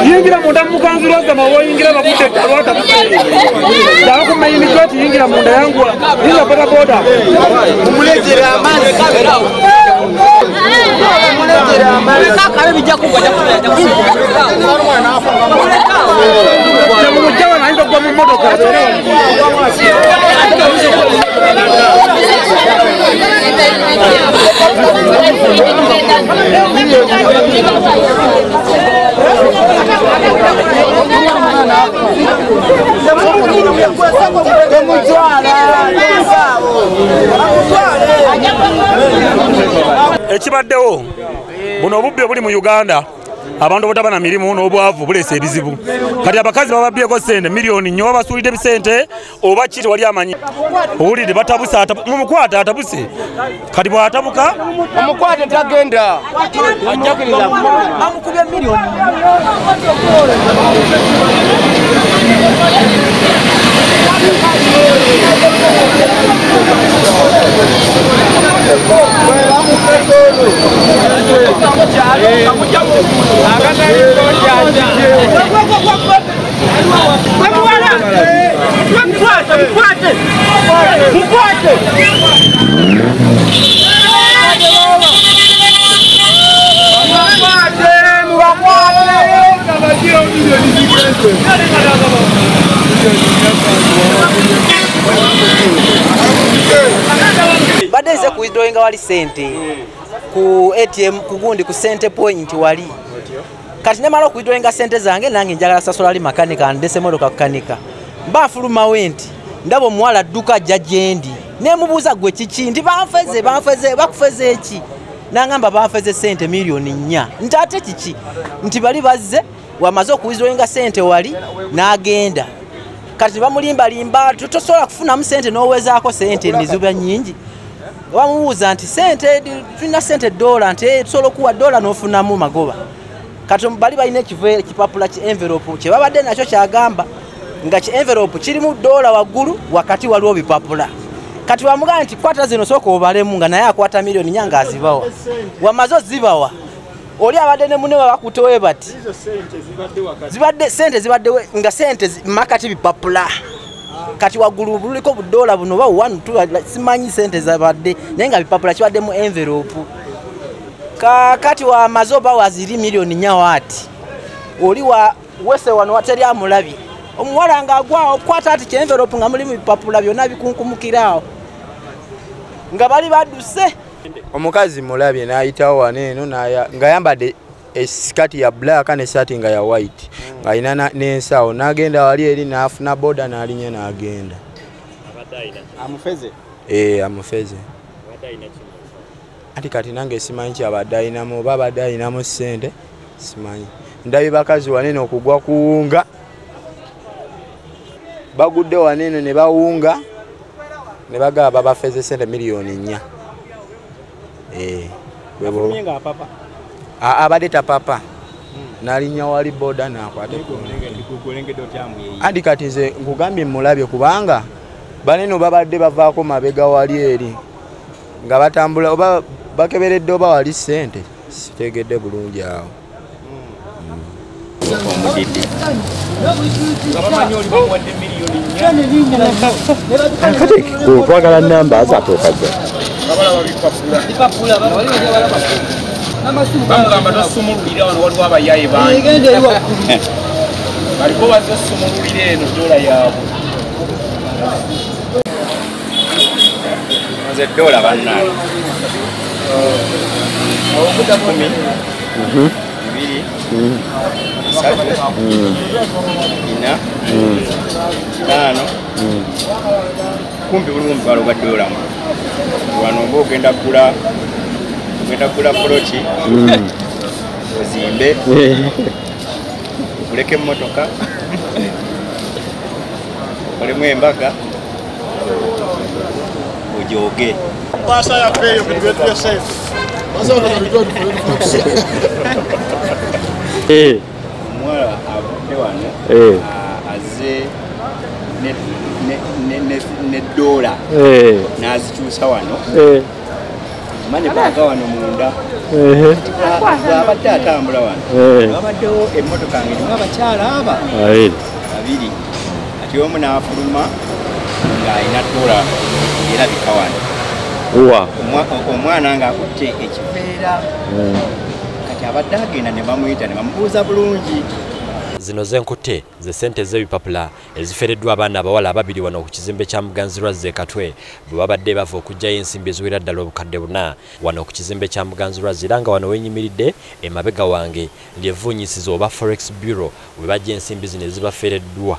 Yingira munda mukanzirwaza mawoyingira bakute talwata ndakumanyini yingira munda yangu yingira boda boda umuletera amazi umuletera amazi kare bijya kugwa mujjawa nainza kwa mumotoka Ekibaddewo buno obubbi obuli mu Uganda abantu obutaba na mirimu n'obwavu buleese ebizibu. Kati abakazi bababyeko ssente miliyoni nnyo babasuulidde ebisente oba ki tewali amanyi. Owulidde batabuse mumukwate atabuse. Kati bw'atabuka omukwate tagenda bamukubye miliyoni. Badde ku withdrawing wali sente ku ATM kugundi ku sente point wali kati nemala ku withdrawing sente zange nange njagala sasula ali makanika ndese motoka kukanika mba fuluma wenti ndabo muwala dduka ajja gyendi nemubuuza gwe kiki ndi banfeze banfeze bakufeze eki nangamba banfeze sente miliyoni 4 nti ate kiki nti bali bazze wamaze okuwithdrawinga sente wali n'agenda kati bamulimbalimba tosobola kufunamu sente n'owezaako sente emizibu nnyingi bamubuuza nti sente tulina sente dola nti tusobola okuwa dola n'ofunamu magoba kati bali balina ekipapula ki envelope kye babadde nakyo kyagamba nga ki envelope kirimu dola waggulu wakati waliwo bipapula kati bamugamba nti kwata zino sooka obalemu nga naye akwata miliyoni 4 ng'azibawa wamaze ozibawa oli abadde ne munne bakutewe bati zibadde sente zibadde nga sente makati bipapula kati waggulu buliko budola buno ba 1 2 simanyi sente zabadde naye nga bipapula kibadde mu envelope kakati wa mazoba waziri miliyoni 4 wati oli wa wese wano wateri amulabye omuwala nga agwa okwata ati ki envelope nga mulimu bipapula byonna bikunkumukiraawo nga bali badduse. Omukazi mulabye n'ayitawo wano eno ng'ayambadde esikati ya black n'essaati nga ya white ng'alina n'ensawo n'agenda wali eri n'afuna boda n'alinnya n'agenda. Amufeze? Amufeze. Ati kati nange simanyi kyabadde alinamu oba abadde alinamu ssente simanyi. Ndabye bakazi wano eno okugwa kuwunga bagudde wano eno ne bawunga ne bagaba babafeze ssente miliyoni 4. Abadde tapapa n'alinnya wali boda n'akwata andi kati nze nkugambye mulabye kubanga baneno babadde bavaako mabega wali eri nga batambula oba bakeberedde oba wali ssente sitegedde bulungi awo. Kati twagala namba azatuuka bamugamba tosumululira wano waliwo abayaye bangi baliko bazosumululira eno dola yaabwe. Nze dola bannange. 10, 2, 3, 4, 5, kumpi buli mutwalo gwa dola. Wano oba ogenda kugula poloki, ozimbe, okuleka emmotoka, okolemu embaga, ojoge. Omuwala avudde wano azze ne dola n'azikyusa wano. Mane baga wano munda. Bw'abadde atambula wano wabaddewo emmotoka ng'erimu abakyala aba babiri, ati omu n'afuluma ng'alina dola erabika wano. Omwana ng'akutte ekiveera, kati abadde agenda ne bamuyita ne bamubuuza bulungi. Zino zenkutte ze ssente z'ebipapula ezifereddwa abaana abawala ababiri wano ku kizimbe kya Muganzirwazza e Katwe bwe babadde bava okuggyayo ensimbi eziwera ddala obukadde 4 wano ku kizimbe kya Muganzirwazza, era nga wano wenyimiridde emabega wange lyevuunyisizo oba Forex Bureau we bajja ensimbi zino ezibafereddwa.